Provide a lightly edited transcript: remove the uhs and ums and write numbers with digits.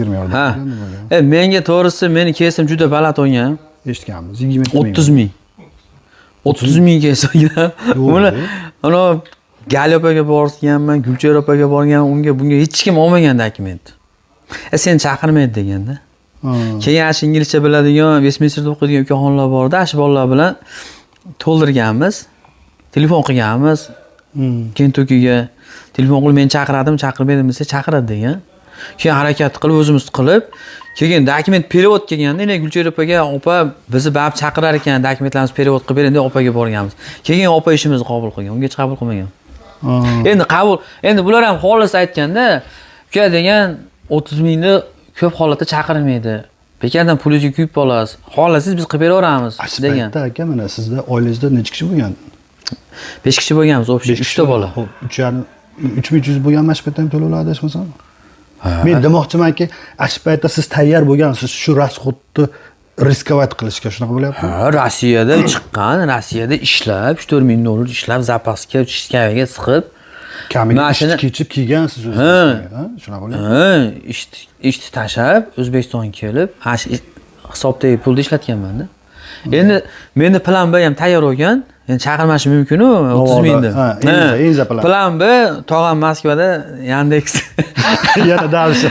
20 yordam Ha. bergan bo'lgan. Menga to'g'risi, meni кейсim juda baland olgan. Eshitganmiz, 22 ming. 30 ming. 30 ming кейс olgan. Yo'q. Uni anavi Gali opaga borganman, Gulchehra opaga borgan, unga bunga hech kim olmagan dokument. Seni chaqirmaydi deganda. Keyin ana shu inglizcha biladigan, Vestminsterda o'qiydigan ukaxonlar bor edi, ana shu bolalar bilan to'ldirganmiz. Telefon qilganmiz. Kentukkiga telefon qilib, meni chaqiradimi, chaqirmaydimi desa, chaqiradi degan. Keyin harakat qilib, o'zimiz qilib, keyin dokument перевод kelganda, endi Gulchehra opaga, opa, bizni baribir chaqirar ekan, dokumentlarimizni перевод qilib bering deb opaga borganmiz. Keyin opa ishimizni qabul qilgan, ungacha qabul qilmagan. Endi qabul, endi bular ham xolis aytganda, uka degan, 30 mingni ko'p holatda chaqirmaydi. Bekardan pulingizga kuyib qolasiz. Xohlasangiz, biz qilib beraveramiz Shu degan. paytda, aka, mana sizda oilangizda necha kishi bo'lgan? 5 kishi bo'lganmiz, общий, Besh 3 ta bola. Xo'p, 3,5, 3300 bo'lgan mana shu paytda ham to'lovlar, adashmasam. Men demoqchimanki, ana shu paytda siz tayyor bo'lgansiz shu расход ni рисковать qilishga, shunaqa bo'lyaptimi? Ha, Rossiyada chiqqan, Rossiyada ishlab, 3-4 ming dollar ishlab, запаска, ishkaviga siqib, Kamiga mana ishni kechib kiygansiz o'zingiz. Ha, shunaqa bo'lyapti. Ha, ishni tashlab, O'zbekistonga kelib, ana shu hisobdagi pulni ishlatganman-da. Endi menda план Б ham tayyor bo'lgan. Endi chaqirmashi mumkin-u, 30 mingni. Ha, enza plan. План Б, tog'am Moskvada, Yandex. Yana дальше.